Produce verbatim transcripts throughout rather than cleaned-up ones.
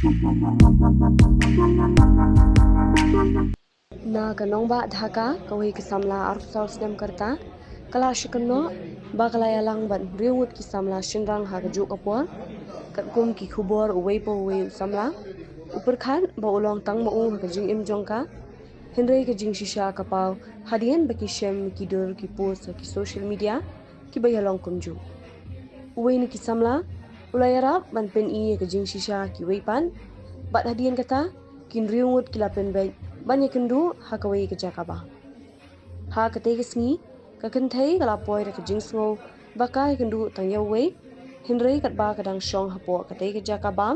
Na ka nongbah Dhaka, kawei ka samla arphew saw snem ka rta ka la shakynnoh ba ka la ïalang bad hynriew ngut ki samla shynrang ha kajuh ka por. Katkum ki khubor uwei pa uwei u samla u pyrkhat ba u long tang ma u ha ka jingim jong ka, hynrei ka jingshisha ka paw hadien ba ki shem ki dur ki post ha ki social media kiba ïalong kumjuh. Uwei na ki samla u la ïarap ban pyni ïa ka jingshisha kiwei pat, bad hadien kata ki hynriew ngut ki la pynbeit ban ïakynduh ha kawei ka jaka bam. Ha katei ka sngi ka kynthei ka la poi da ka jingsngew ba ka ïakynduh tang ïa uwei, hynrei katba ka dang shong hapoh katei ka jaka bam,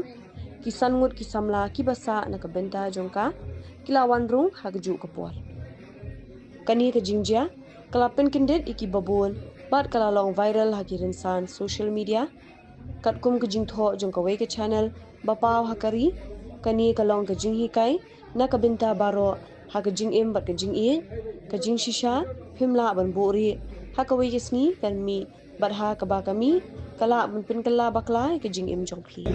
ki san ngut ki samla kiba sah na ka bynta jong ka ki la wan rung ha kajuh ka por. Kane ka jingjia ka la pynkyndit ïa kiba bun bad ka la long viral ha ki rynsan social media. Katkum ka jingthoh jong kawei ka channel ba paw ha ka ri, kane ka long ka jinghikai na ka bynta baroh ha ka jingim bad ka jingïeit. Ka jingshisha phim lah ban buhrieh, ha kawei ka sngi kan mih bad ha kaba ka mih ka lah ban pynkylla bakla ïa ka jingim jong phi.